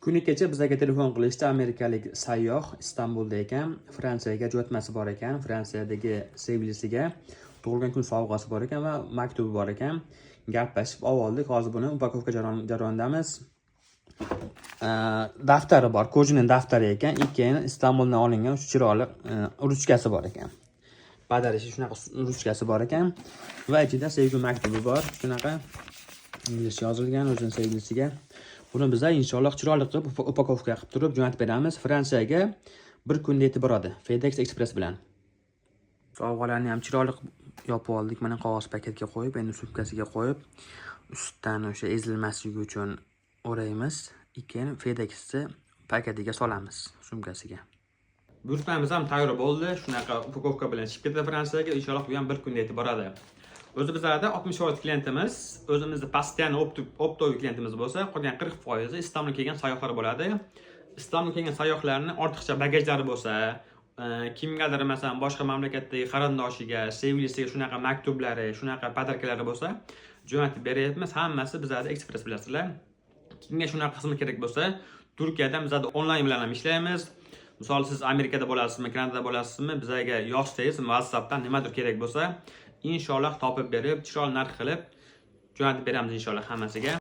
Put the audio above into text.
Kuni kecha bizga telefon qilishdi, amerikalik sayyoh Istanbulda ekan, Fransiyaga jo'natmasi bor ekan, Fransiyadagi sevgilisiga tug'ilgan kun sovg'asi bor ekan va maktubi bor ekan. Gaplashib oldik, hozir buni упаковка jarayonidamiz. Daftari bor, кожаный daftari ekan, keyin Istanbuldan olingan shu chiroyli ruchkasi bor ekan. Подарочный shunaqa ruchkasi bor ekan va ichida sevgi maktubi bor, shunaqa inglizcha yozilgan o'zini sevgilisiga. Buni biza inshaalloh chiroyli qilib упаковка qilib turib jo'natib beramiz. Fransiyaga bir kunda yetib boradi FedEx Express bilan. Sovg'alarni ham chiroyli qilib yopib oldik. Mana, qog'oz paketga qo'yib, endi sumkasiga qo'yib, ustidan o'sha ezilmasligi uchun o'raymiz. Keyin FedExni paketiga solamiz sumkasiga. Buyurtmamiz ham tayyor bo'ldi. Shunaqa упаковка bilan chiqib ketdi Fransiyaga. Inshaalloh bu ham bir kunda yetib boradi. O'zi bizlarda 60% klientimiz o'zimizni постоянно оптовый klientimiz bo'lsa, qolgan 40% Istanbulga kelgan sayyohlar bo'ladi. Istanbulga kelgan sayyohlarni ortiqcha bagajlari bo'lsa, kimgadir, masalan, boshqa mamlakatdagi qarindoshiga, sevgilisiga shunaqa maktublari, shunaqa подарка lari bo'lsa, jo'natib beryapmiz. Hammasi bizlarda ekspress, bilasizlar. Kimga shunaqa xizmat kerak bo'lsa, Turkiyadan bizlarda onlayn bilan ham ishlaymiz. Misol, siz Amerikada bo'lasizmi, Kanadada bo'lasizmi, bizlarga yozsangiz WhatsAppdan, nimadir kerak bo'lsa, inshaalloh topib berib, chiroyli narx qilib jo'natib beramiz inshaalloh hammasiga.